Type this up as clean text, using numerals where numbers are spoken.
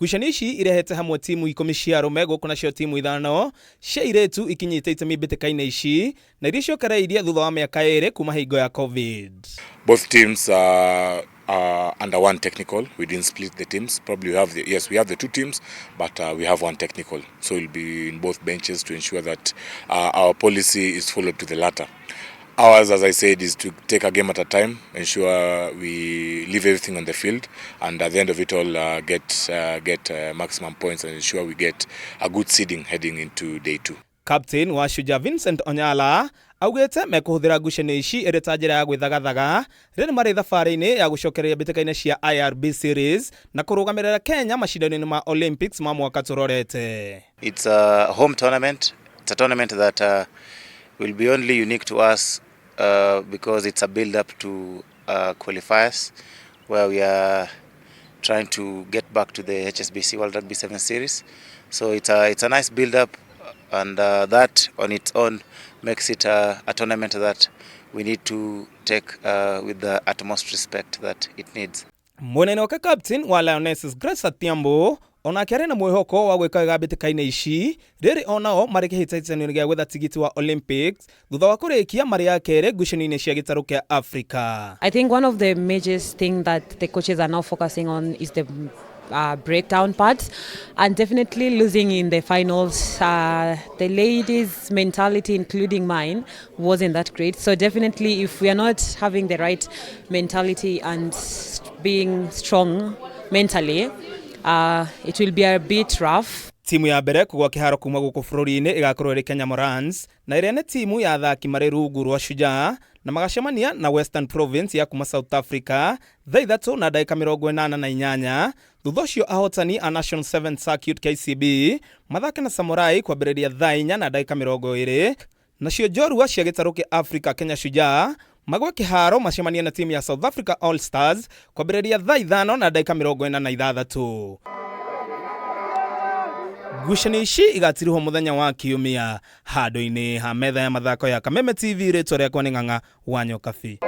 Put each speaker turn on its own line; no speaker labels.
Ngucanio ici irehete hamwe timu 10 cia arũme gũkũ nacio timu 5 cia airĩtu ikinyĩte itemi mbĩtĩka-inĩ ici na iria icokereirie thutha wa mĩaka 2 kuma hingo ya COVID.
Both teams are under one technical. We didn't split the teams. Probably we have the, yes, we have the two teams, but we have one technical. So we'll be in both benches to ensure that our policy is followed to the latter. Ours, as I said, is to take a game at a time, ensure we leave everything on the field, and at the end of it all, get maximum points and ensure we get a good seeding heading into day 2.
Captain wa Shujaa Vincent Onyala augĩte mekũhũthĩra ngucanio ici ĩrĩ ta njĩra ya gwĩthagathaga rĩrĩ marĩ thabarĩ-inĩ ya gũcokereria mbĩtĩka-inĩ cia IRB Series na kũrũgamĩrĩra Kenya macindano-inĩ ma Olympics ma mwaka tũrorete.
It's a home tournament. It's a tournament that will be only unique to us because it's a build up to qualifiers where we are trying to get back to the HSBC World Rugby 7 Series. So it's a nice build up, and that on its own makes it a tournament that we need to take with the utmost respect that it needs.
Mwena-inĩ wake, captain wa Lionesses Grace Atiambo onake arĩ na mwĩhoko wa gwĩka wega mbĩtĩka-inĩ ici rĩrĩ onao marĩ kĩhĩtahĩtano-inĩ gĩa gwetha tigiti wa Olympics thutha wa kũrĩkia marĩ a kerĩ ngucanio-inĩ cia gĩtarũ kĩa Africa.
I think one of the major things that the coaches are now focusing on is the breakdown part, and definitely losing in the finals, the ladies' mentality, including mine, wasn't that great. So definitely, if we are not having the right mentality and being strong mentally, it will be a bit rough.
Timu ya mbere kũgwa kĩharo kuma gũkũ bũrũri-inĩ ĩgakorwo ĩrĩ Kenya Morans, na ĩrĩa nĩ timu ya athaki marĩ rungu rwa Shujaa, na magacemania na Western Province ya kuma South Africa thaa 3:88. Thutha ũcio ahotani a National 7 Circuit KCB mathake na Samurai kwambĩrĩria thaa 4:20. Nacio njorua cia gĩtarũ kĩa Africa Kenya Shujaa magwe kĩharo macemanie na timu ya South Africa All Stars kwambĩrĩria thaa 5:46. Ngucanio ici igatirihwo mũthenya wa Kiumia handũ-inĩ ha metha ya mathako ya Kameme TV. Rĩtwa rĩakwa nĩ Ng'ang'a wa Nyokabi.